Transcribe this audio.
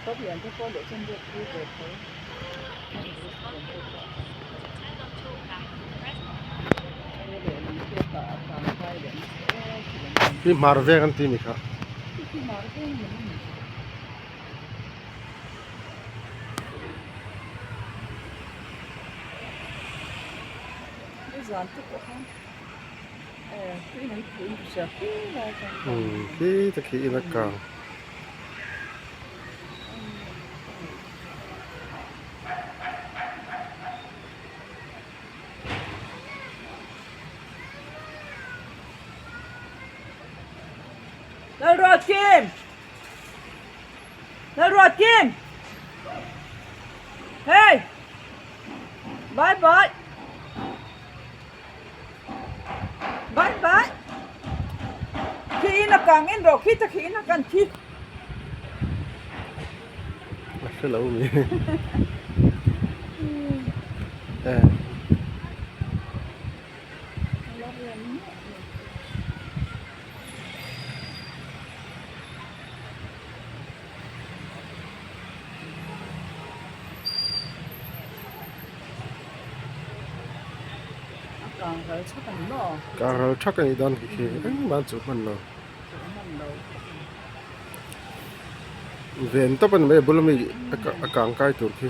Laptop lian te pawh leh chuan biak pui ve tho. Hi hmar veng an ti mi kha. Khi te khi in a kang. Lalruatkim! Lalruatkim! Hey! Bye bye! Bye bye! Khi in a kang in rawh khi ta khi in a kan khi. A hre lo mi. Eh. Kang ral thak a nih dawn khi khi engmah an chuh hman lo. Ven tawp a ni mai a bul ami a kang kai tur khi.